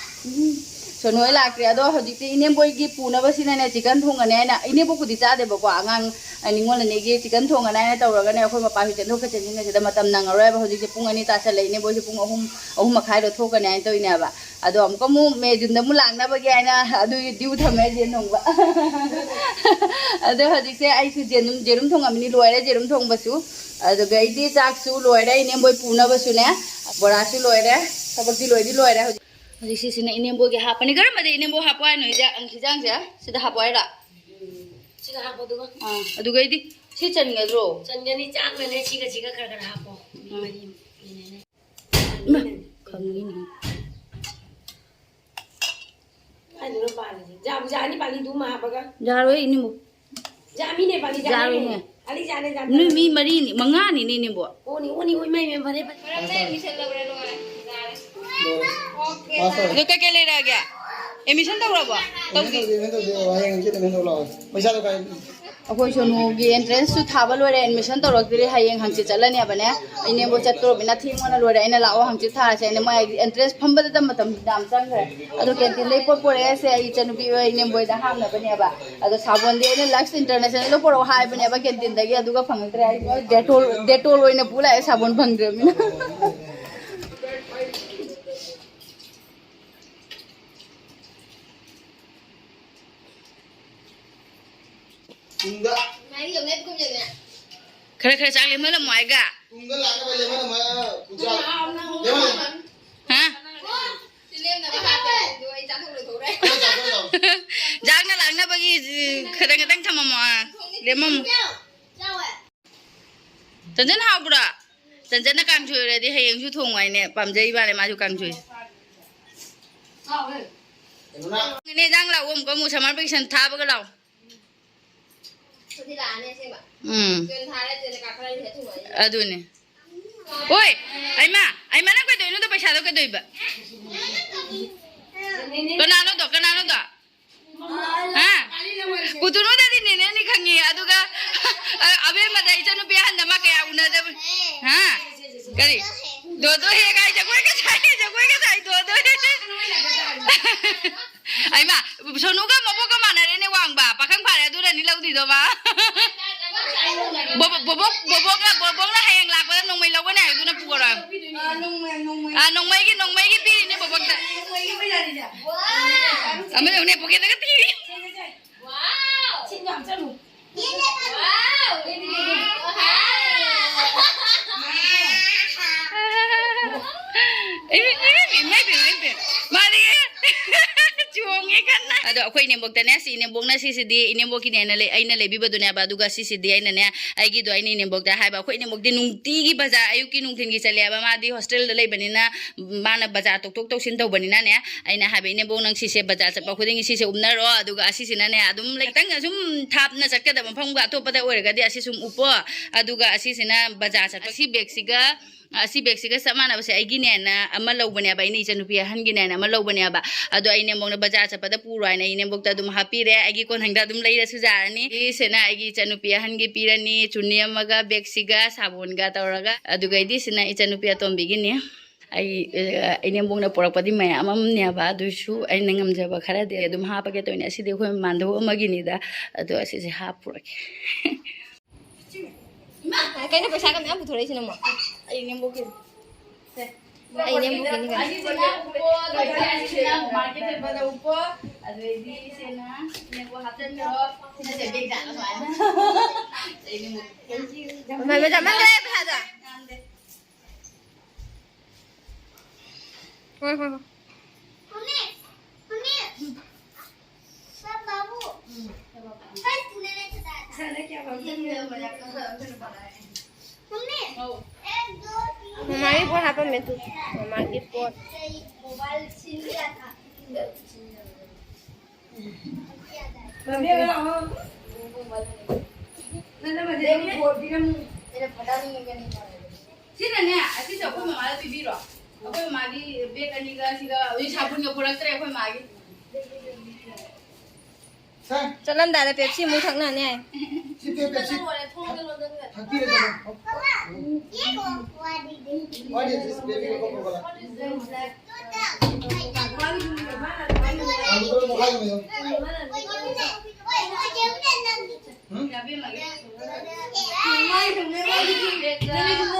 ꯎꯝ, ꯁꯣꯅꯣ ꯍꯣꯏ ꯂꯥꯛꯇ꯭ꯔꯤ꯫ ꯑꯗꯣ ꯍꯧꯖꯤꯛꯇꯤ ꯏꯅꯦꯝꯕꯣꯏꯒꯤ ꯄꯨꯅꯕꯁꯤꯅꯅꯦ chicken ꯊꯣꯡꯉꯅꯤ ꯍꯥꯏꯅ, ꯏꯅꯦꯝꯕꯣꯛꯄꯨꯗꯤ ꯆꯥꯗꯦꯕꯀꯣ, ꯑꯉꯥꯡ, ꯑ, ꯅꯤꯉꯣꯜ ꯑꯅꯤꯒꯤ chicken ꯊꯣꯡꯉꯅꯤ ꯍꯥꯏꯅ ꯇꯧꯔꯒꯅꯦ ꯑꯩꯈꯣꯏ ꯃꯄꯥꯁꯨ ꯆꯦꯟꯊꯣꯛꯀ ꯆꯦꯟꯁꯤꯟꯒꯁꯤꯗ ꯃꯇꯝ ꯅꯪꯉꯔꯣꯏꯕ꯫ ꯍꯧꯖꯤꯛꯁꯦ ꯄꯨꯡ ꯑꯅꯤ ꯇꯥꯁꯜꯂꯛꯏꯅꯦꯕ, ꯍꯧꯖꯤꯛ ꯄꯨꯡ ꯑꯍꯨꯝ, ꯑꯍꯨꯝ ꯃꯈꯥꯏꯗ ꯊꯣꯛꯀꯅꯤ ꯍꯥꯏꯅ ꯇꯧꯔꯤꯅꯦꯕ꯫ ꯑꯗꯣ ꯑꯃꯨꯛꯀ ꯑꯃꯨꯛ ꯃꯦ ꯌꯨꯝꯗ ꯑꯃꯨꯛ ꯂꯥꯛꯅꯕꯒꯤ ꯍꯥꯏꯅ ꯑꯗꯨꯒꯤ due ꯊꯝꯃꯦ ꯌꯦꯟ ꯊꯣꯡꯕ꯫ ꯑꯗꯣ ꯍꯧꯖꯤꯛꯁꯦ ꯑꯩꯁꯨ ꯌꯦꯔꯨꯝ, ꯌꯦꯔꯨꯝ ꯊꯣꯡꯉꯝꯃꯤꯅꯤ, ꯂꯣꯏꯔꯦ ꯌꯦꯔꯨꯝ ꯊꯣꯡꯕꯁꯨ꯫ ꯑꯗꯨꯒ ꯑꯩꯗꯤ ꯆꯥꯛꯁꯨ ꯂꯣꯏꯔꯦ, ꯏꯅꯦꯝꯕꯣꯏ ꯄꯨꯅꯕꯁꯨꯅꯦ, ꯕꯣꯔꯥꯁꯨ ꯂꯣꯏꯔꯦ, ꯊꯕꯛꯇꯤ ꯂꯣꯏꯗꯤ ꯂꯣꯏꯔꯦ꯫ ꯍꯧꯖꯤꯛ, ꯍꯧꯖꯤꯛ ꯁꯤꯁꯤꯅ ꯏꯅꯦꯝꯕꯣꯏꯒꯤ ꯍꯥꯞꯄꯅꯤ꯫ ꯀꯔꯝꯕꯗ ꯏꯅꯦꯝꯕꯣꯏ ꯍꯥꯞꯄꯣ ꯍꯥꯏꯅꯣ? ꯍꯤꯟꯖꯥꯡ, ꯍꯤꯟꯖꯥꯡꯁꯦ ꯁꯤꯗ ꯍꯥꯞꯄꯣ ꯍꯥꯏꯔꯣ? ꯁꯤꯒ ꯍꯥꯞꯄꯣ ꯑꯗꯨꯒ꯫ ꯑꯥ, ꯑꯗꯨꯒꯩꯗꯤ ꯁꯤ ꯆꯟꯒꯗ꯭ꯔꯣ? ꯆꯟꯒꯅꯤ, ꯆꯥꯛꯅꯅꯦ ꯁꯤꯒ ꯁꯤꯒ ꯈꯔ ꯈꯔ ꯍꯥꯞꯄꯣ꯫ ꯎꯝ꯫ ꯃꯔꯤ ꯂꯩꯅꯅꯦ꯫ ꯏꯃꯥ, ꯈꯪꯉꯤꯅꯦ꯫ ꯀꯥꯏꯗꯅꯣ ꯄꯥꯜꯂꯤꯁꯦ? ꯖꯥꯝ ꯖꯥꯅꯤ ꯄꯥꯜꯂꯤꯗꯨ ꯑꯃ ꯍꯥꯞꯄꯒ꯫ ꯌꯥꯔꯣꯏ, ꯏꯅꯦꯝꯕꯣꯛ꯫ ꯖꯥꯃꯤꯅꯦ ꯄꯥꯜꯂꯤ, ꯖꯥꯔꯣꯏꯅꯦ꯫ ꯖꯥꯅꯤꯅꯦ꯫ ꯑꯂꯤ ꯖꯥꯅꯦ, ꯖꯥꯅꯦ꯫ ꯅꯣꯏ ꯃꯤ ꯃꯔꯤꯅꯤ, ꯃꯉꯥꯅꯤꯅꯦ, ꯏꯅꯦꯝꯕꯣꯛ꯫ ꯑꯣꯅꯤ, ꯑꯣꯅꯤ, ꯑꯣꯏ, ꯃꯩ, ꯃꯩ, ꯐꯔꯦ, ꯐꯔꯦ꯫ ꯂꯣꯏꯔꯦ꯫ ꯑꯗꯨ ꯀꯩꯀꯩ ꯂꯩꯔꯛꯑꯒꯦ? Admission ꯇꯧꯔꯕꯣ? ꯇꯧꯗ꯭ꯔꯤ꯫ Admission ꯇꯧꯗꯦ, admission ꯇꯧꯗꯦ, ꯍꯌꯦꯡ ꯍꯪꯆꯤꯠ admission ꯇꯧ ꯂꯥꯛꯑꯣ꯫ ꯄꯩꯁꯥꯗꯣ ꯀꯥꯏ? ꯑꯩꯈꯣꯏ ꯁꯣꯅꯨꯒꯤ entrance ꯁꯨ ꯊꯥꯕ ꯂꯣꯏꯔꯦ, admission ꯇꯧꯔꯛꯇ꯭ꯔꯤ, ꯍꯌꯦꯡ ꯍꯪꯆꯤꯠ ꯆꯠꯂꯅꯦꯕꯅꯦ꯫ ꯏꯅꯦꯝꯕꯣꯛ ꯆꯠꯇꯣꯔꯕꯅꯤꯅ ꯊꯦꯡꯕꯅ ꯂꯣꯏꯔꯦ꯫ ꯑꯩꯅ ꯂꯥꯛꯑꯣ ꯍꯪꯆꯤꯠ ꯊꯥꯔꯁꯦ ꯍꯥꯏꯅ ꯃꯣꯏ entrance ꯐꯝꯕꯗꯇ ꯃꯇꯝ ꯌꯥꯝ ꯆꯪꯈ꯭ꯔꯦ꯫ ꯑꯗꯣ canteen ꯗꯩ ꯄꯣꯠ ꯄꯣꯔꯛꯑꯦ, ꯁꯦ ꯑꯩ ꯏꯆꯟꯅꯨꯄꯤ ꯍꯣꯏ ꯏꯅꯦꯝꯕꯣꯏꯗ ꯍꯥꯞꯅꯕꯅꯦꯕ꯫ ꯑꯗꯣ ꯁꯥꯕꯣꯟꯗꯤ ꯑꯩꯅ Lux International ꯗ ꯄꯣꯔꯛꯑꯣ ꯍꯥꯏꯕꯅꯦꯕ canteen ꯗꯒꯤ, ꯑꯗꯨꯒ ꯐꯪꯉꯛꯇ꯭ꯔꯦ꯫ ꯑꯩ Dettol, Dettol ꯑꯣꯏꯅ ꯄꯨ ꯂꯥꯛꯑꯦ, ꯁꯥꯕꯣꯟ ꯐꯪꯗ꯭ꯔꯕꯅꯤꯅ꯫ ꯇꯨꯡꯗ꯫ ꯈꯔ ꯈꯔ ꯆꯥꯛ ꯂꯦꯝꯍꯜꯂꯝꯃꯣ ꯍꯥꯏꯒ꯫ ꯇꯨꯡꯗ ꯂꯥꯛꯅꯕ ꯂꯦꯝꯍꯜꯂꯝꯃꯣ, ꯄꯨꯖꯥ꯫ ꯂꯦꯝꯍꯜꯂꯝꯃꯣ꯫ ꯍꯥ? ꯆꯥꯛꯅ ꯂꯥꯛꯅꯕꯒꯤ ꯈꯤꯇꯪ ꯈꯤꯇꯪ ꯊꯝꯃꯝꯃꯣ꯫ ꯂꯦꯝꯃꯝꯃꯣ꯫ ꯆꯟꯆꯟ ꯍꯥꯎꯕ꯭ꯔꯣ? ꯆꯟꯆꯟꯅ ꯀꯥꯡꯁꯣꯏ ꯑꯣꯏꯔꯗꯤ ꯍꯌꯦꯡꯁꯨ ꯊꯣꯡꯉꯨ ꯍꯥꯏꯅꯦ, ꯄꯥꯝꯖꯩ ꯃꯥꯅꯦ ꯃꯥꯁꯨ ꯀꯥꯡꯁꯣꯏ꯫ ꯏꯅꯦ, ꯏꯟꯖꯥꯡ ꯂꯥꯛꯑꯣ, ꯑꯃꯨꯛꯀ ꯑꯃꯨꯛ summer vacation ꯊꯥꯕꯒ ꯂꯥꯛꯑꯣ꯫ ꯎꯝ꯫ ꯑꯗꯨꯅꯦ꯫ ꯑꯣꯏ, ꯑꯩꯃ, ꯑꯩꯃ, ꯅꯪ ꯀꯩꯗꯧꯏꯅꯣꯗꯣ ꯄꯩꯁꯥꯗꯣ ꯀꯩꯗꯧꯏꯕ? ꯀꯅꯥꯅꯣꯗꯣ, ꯀꯅꯥꯅꯣꯗꯣ? ꯍꯥ? ꯄꯨꯇꯨꯅꯨꯗꯗꯤ ꯅꯦꯅꯦꯅꯤ ꯈꯪꯉꯤ, ꯑꯗꯨꯒ, ꯑ, ꯑꯕꯦꯝꯃꯗ ꯏꯆꯟꯅꯨꯄꯤ ꯑꯍꯟꯗ ꯃꯥ ꯀꯌꯥ ꯎꯅꯗꯕ? ꯍꯥ? ꯀꯔꯤ? ꯗꯣꯗꯣ ꯍꯦ ꯀꯥꯏ ꯖꯒꯣꯏꯒ ꯁꯥꯏ, ꯖꯒꯣꯏꯒ ꯁꯥꯏ, ꯗꯣꯗꯣ ꯍꯦ꯫ ꯑꯩꯃ, ꯁꯣꯅꯨꯒ ꯃꯕꯣꯛꯀ ꯃꯥꯟꯅꯔꯦꯅꯦ ꯋꯥꯡꯕ꯫ ꯄꯥꯈꯪ ꯐꯥꯔꯦ ꯑꯗꯨꯅꯅꯤ ꯂꯧꯗꯣꯏꯗꯣ ꯃꯥ꯫ ꯕꯣꯕꯣꯛ, ꯕꯣꯕꯣꯛ, ꯕꯣꯕꯣꯛꯅ, ꯕꯣꯕꯣꯛꯅ ꯍꯌꯦꯡ ꯂꯥꯛꯄꯗ ꯅꯣꯡꯃꯩ ꯂꯧꯒꯅꯤ ꯍꯥꯏꯕꯗꯨꯅ ꯄꯨꯔꯣꯏ꯫ ꯑꯥ, ꯅꯣꯡꯃꯩ, ꯅꯣꯡꯃꯩ꯫ ꯑꯥ, ꯅꯣꯡꯃꯩꯒꯤ, ꯅꯣꯡꯃꯩꯒꯤ ꯄꯤꯔꯤꯅꯦ ꯕꯣꯕꯣꯛꯇ꯫ ꯅꯣꯡꯃꯩꯒꯤ ꯄꯩꯁꯥꯅꯤꯁꯦ꯫ ꯑꯃ ꯌꯦꯡꯉꯨꯅꯦ, ꯄꯣꯀꯦꯠꯇꯒ ꯊꯤꯔꯤ꯫ ꯁꯦ, ꯁꯦ, ꯁꯦ꯫ ꯁꯤꯠ ꯌꯥꯝ ꯆꯠꯂꯨ꯫ ꯏꯃꯥꯏ ꯄꯦꯝꯃ, ꯏꯃꯥꯏ ꯄꯦꯝꯃ꯫ ꯃꯥꯗꯤ ꯆꯣꯡꯉꯦ ꯀꯟꯅ꯫ ꯑꯗꯣ ꯑꯩꯈꯣꯏ ꯏꯅꯦꯝꯕꯣꯛꯇꯅꯦ, ꯁꯤ ꯏꯅꯦꯝꯕꯣꯛꯅ ꯁꯤꯁꯤꯗꯤ ꯏꯅꯦꯝꯕꯣꯛꯀꯤꯅꯦꯅ ꯂꯩ-, ꯑꯩꯅ ꯂꯩꯕꯤꯕꯗꯨꯅꯦꯕ꯫ ꯑꯗꯨꯒ ꯁꯤꯁꯤꯗꯤ ꯑꯩꯅꯅꯦ, ꯑꯩꯒꯤꯗꯣ ꯑꯩꯅ ꯏꯅꯦꯝꯕꯣꯛꯇ ꯍꯥꯏꯕ, ꯑꯩꯈꯣꯏ ꯏꯅꯦꯝꯕꯣꯛꯇꯤ ꯅꯨꯡꯇꯤꯒꯤ ꯕꯖꯥꯔ ꯑꯌꯨꯛꯀꯤ ꯅꯨꯡꯊꯤꯟꯒꯤ ꯆꯠꯂꯦꯕ꯫ ꯃꯥꯗꯤ ꯍꯣꯁꯇꯦꯜꯗ ꯂꯩꯕꯅꯤꯅ, ꯃꯥꯅ ꯕꯖꯥꯔ ꯇꯣꯛꯊꯣꯛ ꯇꯧꯁꯤꯟ ꯇꯧꯕꯅꯤꯅꯅꯦ, ꯑꯩꯅ ꯍꯥꯏꯕ, "ꯏꯅꯦꯝꯕꯣꯛ, ꯅꯪ ꯁꯤꯁꯦ ꯕꯖꯥꯔ ꯆꯠꯄ ꯈꯨꯗꯤꯡꯒꯤ ꯁꯤꯁꯦ ꯎꯞꯅꯔꯣ, ꯑꯗꯨꯒ ꯑꯁꯤꯁꯤꯅꯅꯦ ꯑꯗꯨꯝ ꯂꯩ-, ꯈꯤꯇꯪ ꯁꯨꯝ ꯊꯥꯞꯅ ꯆꯠꯀꯗꯕ ꯃꯐꯝꯒ ꯑꯇꯣꯞꯄꯗ ꯑꯣꯏꯔꯒꯗꯤ ꯑꯁꯤ ꯁꯨꯝ ꯎꯞꯄꯣ, ꯑꯗꯨꯒ ꯑꯁꯤꯁꯤꯅ ꯕꯖꯥꯔ ꯆꯠꯄ, ꯑꯁꯤ ꯕꯦꯒꯁꯤꯒ, ꯑꯁꯤ ꯕꯦꯒꯁꯤꯒ ꯆꯞ ꯃꯥꯟꯅꯕꯁꯦ ꯑꯩꯒꯤꯅꯦꯅ ꯑꯃ ꯂꯧꯕꯅꯦꯕ, ꯑꯩꯅ ꯏꯆꯟꯅꯨꯄꯤ ꯑꯍꯟꯒꯤꯅꯦꯅ ꯑꯃ ꯂꯧꯕꯅꯦꯕ, ꯑꯗꯣ ꯑꯩ ꯏꯅꯦꯝꯕꯣꯛꯅ ꯕꯖꯥꯔ ꯆꯠꯄꯗ ꯄꯨꯔꯣ ꯍꯥꯏꯅ ꯑꯩ ꯏꯅꯦꯝꯕꯣꯛꯇ ꯑꯗꯨꯝ ꯍꯥꯞꯄꯤꯔꯦ, ꯑꯩꯒꯤ ꯀꯣꯟꯊꯪꯗ ꯑꯗꯨꯝ ꯂꯩꯔꯁꯨ ꯌꯥꯔꯅꯤ꯫ ꯁꯤꯁꯤꯅ ꯑꯩꯒꯤ ꯏꯆꯟꯅꯨꯄꯤ ꯑꯍꯟꯒꯤ ꯄꯤꯔꯅꯤ, ꯆꯨꯅꯤ ꯑꯃꯒ ꯕꯦꯒꯁꯤꯒ ꯁꯥꯕꯣꯟꯒ ꯇꯧꯔꯒ, ꯑꯗꯨꯒꯩꯗꯤ ꯁꯤꯅ ꯏꯆꯟꯅꯨꯄꯤ ꯑꯇꯣꯝꯕꯤꯒꯤꯅꯤ꯫ ꯑꯩ, ꯑ, ꯏꯅꯦꯝꯕꯣꯛꯅ ꯄꯨꯔꯛꯄꯗꯤ ꯃꯌꯥꯝ ꯑꯃꯅꯦꯕ, ꯑꯗꯨꯏꯁꯨ ꯑꯩꯅ ꯉꯝꯖꯕ ꯈꯔꯗꯤ ꯑꯗꯨꯝ ꯍꯥꯞꯄꯒꯦ ꯇꯧꯅꯤ꯫ ꯑꯁꯤꯗꯤ ꯑꯩꯈꯣꯏ ꯃꯥꯟꯗꯧ ꯑꯃꯒꯤꯅꯤꯗ, ꯑꯗꯣ ꯑꯁꯤꯁꯦ ꯍꯥꯞꯄꯨꯔꯒꯦ꯫ ꯀꯩꯅꯣ ꯄꯩꯁꯥꯒ ꯃꯌꯥꯝ ꯄꯨꯊꯣꯔꯛꯏꯁꯤꯅ ꯑꯃꯨꯛ? ꯑꯩ ꯏꯅꯦꯝꯕꯣꯛꯀꯤꯅꯤ꯫ ꯑꯩ ꯏꯅꯦꯝꯕꯣꯛꯀꯤꯅꯤ ꯀꯩꯅꯣ꯫ ꯑꯁꯤꯁꯤꯅ ꯎꯞꯄꯣ, ꯑꯗꯨꯒ ꯑꯁꯤꯁꯤꯅ ꯃꯥꯔꯀꯦꯠ ꯆꯠꯄꯗ ꯎꯞꯄꯣ, ꯑꯗꯩꯗꯤ ꯁꯤꯅ ꯏꯅꯦꯕꯨ ꯍꯥꯞꯆꯤꯟꯈ꯭ꯔꯣ꯫ ꯁꯤꯅ ꯁꯦ ꯕꯦꯛ ꯖꯥꯠ ꯑꯗꯨꯃꯥꯏꯅ꯫ ꯃꯥꯏ ꯃꯆꯥ ꯃꯥꯡꯈ꯭ꯔꯦ ꯄꯩꯁꯥꯗꯣ꯫ ꯌꯥꯝꯗꯦ꯫ ꯍꯣꯏ, ꯍꯣꯏ, ꯍꯣꯏ꯫ ꯃꯝꯃꯤ, ꯃꯝꯃꯤ꯫ ꯁꯥ ꯕꯥꯕꯨ꯫ ꯎꯝ꯫ ꯍꯩ, ꯇꯨꯅꯦ ꯅꯦ ꯆꯥ ꯆꯥ꯫ ꯁꯥꯅ ꯀꯌꯥ ꯄꯥꯝꯖꯕꯅꯣ? ꯃꯝꯃꯤ꯫ ꯑꯧ꯫ ꯃꯃꯥꯒꯤ ꯄꯣꯠ ꯍꯥꯞꯄꯝꯃꯦ ꯇꯨ꯫ ꯃꯃꯥꯒꯤ ꯄꯣꯠ꯫ ꯃꯣꯕꯥꯏꯜ ꯁꯤꯟꯕ ꯌꯥꯗ꯫ ꯁꯤꯅꯅꯦ, ꯑꯁꯤꯁꯦ ꯑꯩꯈꯣꯏ ꯃꯃꯥꯗ ꯄꯤꯕꯤꯔꯣ꯫ ꯑꯩꯈꯣꯏ ꯃꯃꯥꯒꯤ ꯕꯦꯛ ꯑꯅꯤꯒ ꯁꯤꯒ ꯍꯧꯖꯤꯛ ꯁꯥꯄꯣꯟꯒ ꯄꯨꯔꯛꯇ꯭ꯔꯦ ꯑꯩꯈꯣꯏ ꯃꯥꯒꯤ꯫ ꯆꯠꯂꯝꯗꯥꯏꯗ ꯄꯦꯞꯁꯤ ꯑꯃꯨꯛ ꯊꯛꯅꯅꯤ ꯍꯥꯏ꯫ ꯁꯤ ꯄꯦ-, ꯄꯦꯞꯁꯤ ꯊꯛꯄꯤꯔꯦ ꯆꯠꯂꯣ꯫ What is this baby Coca-Cola?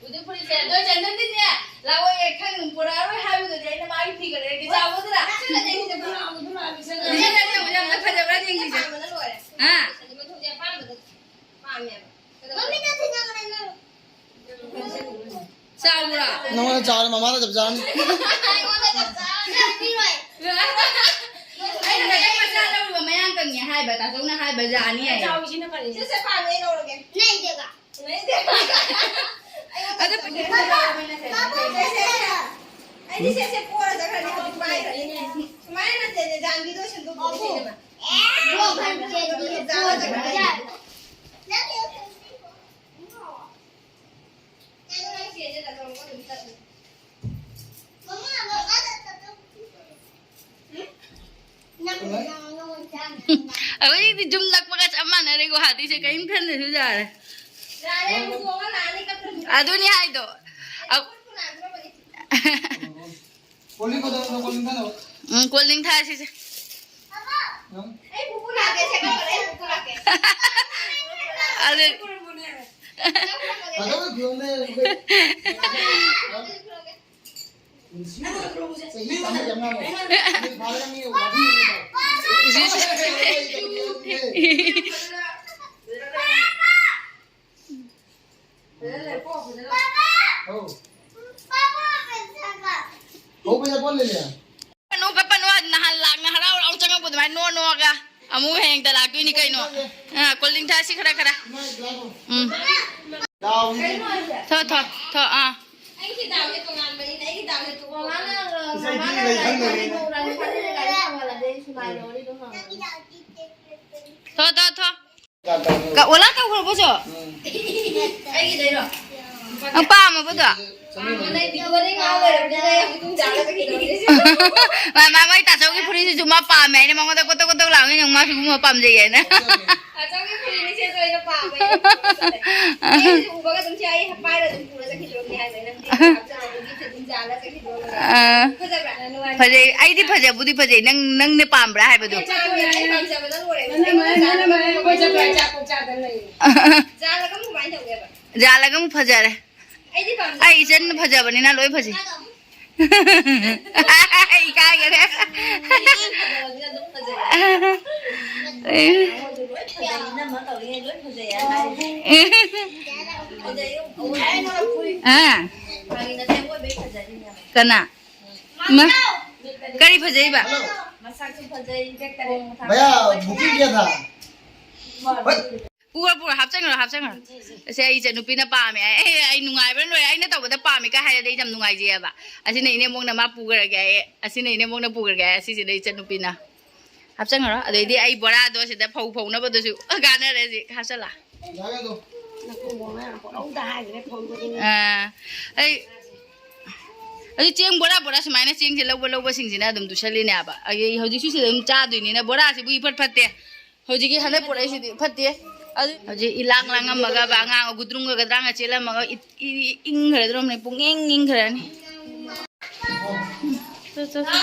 ꯎꯗꯨꯏ ꯐꯨꯔꯤꯠꯁꯦ, ꯅꯣꯏ ꯆꯟꯗꯟꯗꯤꯅꯦ, ꯂꯥꯛꯑꯣꯏ, ꯈꯪ ꯄꯨꯔꯛꯑꯔꯣꯏ ꯍꯥꯏꯕꯗꯨꯗꯤ ꯑꯩꯅ ꯃꯥꯒꯤ ꯐꯤꯒ ꯂꯩꯔꯛꯀꯦ꯫ ꯆꯥꯎꯕꯗꯨꯔ? ꯂꯤꯁꯜꯂꯁꯦ, ꯌꯥꯝꯅ ꯐꯖꯕ꯭ꯔꯥ ꯌꯦꯡꯁꯤꯁꯦ꯫ ꯍꯥ? ꯆꯥꯎꯕ꯭ꯔꯥ? ꯅꯉꯣꯟꯗ ꯆꯥꯎꯔꯦ, ꯃꯃꯥꯗ ꯆꯞ ꯆꯥꯔꯅꯤ꯫ ꯑꯩꯅ ꯉꯁꯥꯏ ꯃꯆꯥ ꯂꯧꯔꯤꯕ ꯃꯌꯥꯡ ꯀꯪꯉꯦ ꯍꯥꯏꯕ, ꯇꯥꯆꯧꯅ ꯍꯥꯏꯕ ꯖꯥꯅꯤ ꯍꯥꯏ꯫ ꯆꯥꯎꯕꯁꯤꯅ ꯐꯔꯦ꯫ ꯁꯦ, ꯁꯦ, ꯐꯥꯔꯦ, ꯑꯩ ꯂꯧꯔꯒꯦ꯫ ꯅꯩꯗꯦꯕ꯫ ꯑꯩꯗꯤ ꯁꯦ, ꯁꯦ ꯄꯣꯔ ꯆꯠꯈ꯭ꯔꯦ꯫ ꯁꯨꯃꯥꯏꯅ ꯅꯠꯇꯦꯅꯦ, ꯖꯥꯟꯕꯤꯗꯣ ꯁꯦꯝꯗꯣꯛꯄ꯫ ꯑꯩꯈꯣꯏꯗꯤ ꯌꯨꯝ ꯅꯛꯄꯒ ꯆꯞ ꯃꯥꯟꯅꯔꯦ, ꯒꯨꯋꯥꯍꯥꯇꯤꯁꯦ ꯀꯔꯤꯝ ꯈꯟꯗ꯭ꯔꯁꯨ ꯌꯥꯔꯦ꯫ ꯑꯗꯨꯅꯤ ꯍꯥꯏꯗꯣ꯫ ꯑ- ꯎꯝ, ꯀꯣꯜ ꯂꯤꯡ ꯊꯥꯁꯤꯁꯦ꯫ ꯑꯗꯨ ꯀꯞꯄꯅꯨ, ꯀꯞꯄꯅꯨ, ꯅꯍꯥꯟ ꯂꯥꯛꯅ ꯍꯔꯥꯎ ꯍꯔꯥꯎ ꯆꯪꯉꯛꯄ ꯑꯗꯨꯃꯥꯏꯅ ꯅꯣꯛ ꯅꯣꯛꯑꯒ ꯑꯃꯨꯛ ꯍꯌꯦꯡꯇ ꯂꯥꯛꯇꯣꯏꯅꯤ ꯀꯩꯅꯣ꯫ ꯑ, ꯀꯣꯜ ꯗ꯭ꯔꯤꯡ ꯊꯛꯑꯁꯤ ꯈꯔ ꯈꯔ꯫ ꯎꯝ꯫ ꯊꯣ, ꯊꯣ, ꯊꯣ, ꯑꯥ꯫ ꯑꯩꯒꯤ ꯗꯥꯎꯁꯦ ꯇꯣꯉꯥꯟꯕꯅꯤꯅ, ꯑꯩꯒꯤ ꯗꯥꯎꯁꯦ ꯇꯣꯉꯥꯟꯕꯅꯤꯅ꯫ ꯊꯣ, ꯊꯣ, ꯊꯣ꯫ ꯀ-, ꯑꯣꯂꯥ ꯇꯧꯈ꯭ꯔꯕꯣ ꯆꯣ? ꯑꯩꯒꯤꯗꯩꯔꯣ? ꯅꯪ ꯄꯥꯝꯃꯕꯣ ꯑꯗꯣ? ꯄꯥꯝꯃ ꯂꯩ, ꯚꯤꯗꯤꯑꯣꯗꯩ ꯉꯥꯡ ꯂꯩꯔꯕꯅꯤꯅ ꯑꯩ ꯍꯧꯖꯤꯛ ꯄꯨꯡ ꯆꯥꯒ ꯆꯠꯈꯤꯗꯧꯔꯦ꯫ ꯃꯥ, ꯃꯥ, ꯃꯣꯏ ꯇꯥꯆꯧꯒꯤ ꯐꯨꯔꯤꯠꯁꯤꯁꯨ ꯃꯥ ꯄꯥꯝꯃꯦ ꯍꯥꯏꯅ ꯃꯉꯣꯟꯗ ꯀꯣꯠꯇꯣꯛ ꯀꯣꯠꯇꯣꯛ ꯂꯥꯎꯅꯤ, ꯅꯪ ꯃꯥ ꯁꯤꯒꯨꯝꯕ ꯄꯥꯝꯖꯩ ꯍꯥꯏꯅ꯫ ꯇꯥꯆꯧꯒꯤ ꯐꯨꯔꯤꯠꯅꯤ ꯁꯦꯠꯇꯣꯏꯅ ꯄꯥꯝꯃꯦ꯫ ꯑꯩ ꯎꯕꯒ ꯑꯗꯨꯝ ꯁꯤ ꯑꯩ ꯄꯥꯏꯔ ꯑꯗꯨꯝ ꯄꯨꯔ ꯆꯠꯈꯤꯗ꯭ꯔꯣꯕꯅꯦ ꯍꯥꯏꯕ, ꯅꯪꯗꯤ ꯍꯥꯞꯆꯜꯂꯒ ꯒꯤꯐ ꯑꯗꯨꯝ ꯌꯥꯜꯂ ꯆꯠꯈꯤꯗ꯭ꯔꯣꯕꯅꯦ꯫ ꯑꯥ꯫ ꯐꯖꯕ꯭ꯔꯥ? ꯅꯨꯡꯉꯥꯏꯕ꯭ꯔꯥ? ꯐꯖꯩ꯫ ꯑꯩꯗꯤ ꯐꯖꯕꯨꯗꯤ ꯐꯖꯩ꯫ ꯅꯪ, ꯅꯪꯅ ꯄꯥꯝꯕ꯭ꯔꯥ ꯍꯥꯏꯕꯗꯣ? ꯑꯩ ꯄꯥꯝꯖꯕ, ꯑꯩ ꯄꯥꯝꯖꯕꯅ ꯂꯣꯏꯔꯦ꯫ ꯅꯪꯅ ꯃꯔꯝ ꯃꯔꯝ ꯑꯩꯈꯣꯏ ꯆꯠꯄ ꯑꯆꯥꯄꯣꯠ ꯆꯥꯗꯅ ꯂꯩꯔꯦ꯫ ꯖꯥꯜꯂꯒ ꯑꯃꯨꯛ ꯀꯃꯥꯏꯅ ꯇꯧꯒꯦꯕ? ꯖꯥꯜꯂꯒ ꯑꯃꯨꯛ ꯐꯖꯔꯦ꯫ ꯑꯩꯗꯤ ꯄꯥꯝꯖꯕ꯫ ꯑꯩ ꯏꯆꯟꯅ ꯐꯖꯕꯅꯤꯅ ꯂꯣꯏ ꯐꯖꯩ꯫ ꯏꯀꯥꯏꯒꯔꯦ꯫ ꯑꯥ꯫ ꯀꯅꯥ? ꯃꯥ? ꯀꯔꯤ ꯐꯖꯩꯕ? भैया, बुकिंग किया था। ꯄꯨꯔ ꯄꯨꯔ ꯍꯥꯞꯆꯟꯈ꯭ꯔꯣ, ꯍꯥꯞꯆꯟꯈ꯭ꯔꯣ꯫ ꯑꯁꯦ ꯑꯩ ꯏꯆꯟꯅꯨꯄꯤꯅ ꯄꯥꯝꯃꯦ꯫ ꯑꯩ, ꯑꯩ ꯅꯨꯡꯉꯥꯏꯕꯅ ꯂꯣꯏꯔꯦ꯫ ꯑꯩꯅ ꯇꯧꯕꯗ ꯄꯥꯝꯃꯦ ꯀꯥꯏ ꯍꯥꯏꯔꯗꯤ ꯑꯩ ꯌꯥꯝ ꯅꯨꯡꯉꯥꯏꯖꯩꯑꯕ꯫ ꯑꯁꯤꯅ ꯏꯅꯦꯝꯕꯣꯛꯅ ꯃꯥ ꯄꯨꯈ꯭ꯔꯒꯦ ꯍꯥꯏꯌꯦ꯫ ꯑꯁꯤꯅ ꯏꯅꯦꯝꯕꯣꯛꯅ ꯄꯨꯈ꯭ꯔꯒꯦ ꯍꯥꯏꯌꯦ꯫ ꯑꯁꯤꯁꯤꯅ ꯏꯆꯟꯅꯨꯄꯤꯅ꯫ ꯍꯥꯞꯆꯟꯈ꯭ꯔꯣ꯫ ꯑꯗꯩꯗꯤ ꯑꯩ ꯕꯣꯔꯥꯗꯣ ꯁꯤꯗ ꯐꯧ ꯐꯧꯅꯕꯗꯨꯁꯨ ꯀꯥꯟꯅꯔꯦ꯫ ꯍꯧꯖꯤꯛ ꯍꯥꯞꯆꯜꯂ꯫ ꯑꯥ, ꯑꯩ ꯑꯗꯨ ꯆꯦꯡ ꯕꯣꯔꯥ ꯕꯣꯔꯥ ꯁꯨꯃꯥꯏꯅ ꯆꯦꯡꯁꯦ ꯂꯧꯕ ꯂꯧꯕꯁꯤꯡꯁꯤꯅ ꯑꯗꯨꯝ ꯇꯨꯁꯜꯂꯤꯅꯦꯕ꯫ ꯑꯩ ꯍꯧꯖꯤꯛꯁꯨ ꯁꯤꯗ ꯑꯗꯨꯝ ꯆꯥꯗꯣꯏꯅꯤꯅ ꯕꯣꯔꯥꯁꯤꯕꯨ ꯏꯐꯠ ꯐꯠꯇꯦ꯫ ꯍꯧꯖꯤꯛꯀꯤ ꯍꯟꯗꯛ ꯄꯨꯔꯛꯏꯁꯤꯗꯤ ꯐꯠꯇꯦ꯫ ꯑꯗꯨ ꯍꯧꯖꯤꯛ ꯏꯂꯥꯡ ꯂꯥꯡꯉꯝꯃꯒ ꯕ ꯑꯉꯥꯡ ꯒꯨꯗ꯭ꯔꯨꯡꯒ ꯒꯗ꯭ꯔꯥꯡꯒ ꯆꯦꯜꯂꯝꯃꯒ ꯏ-, ꯏ-, ꯏꯪꯈ꯭ꯔꯗ꯭ꯔꯣꯝꯅꯦ, ꯄꯨꯡ ꯏꯪ ꯏꯪꯈ꯭ꯔꯅꯤ꯫ ꯆꯣ, ꯆꯣ, ꯆꯣ꯫